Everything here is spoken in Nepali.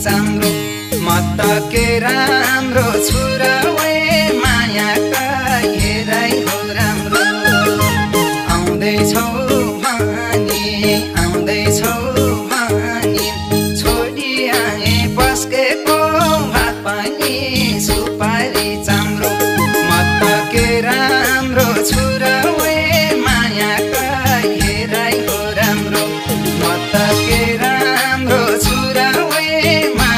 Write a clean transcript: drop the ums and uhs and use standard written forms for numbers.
चाम्रो म त के राम्रो छु र वे मायाका हेराइ हो राम्रो आउँदैछौ भनी छोडी आए पस्केको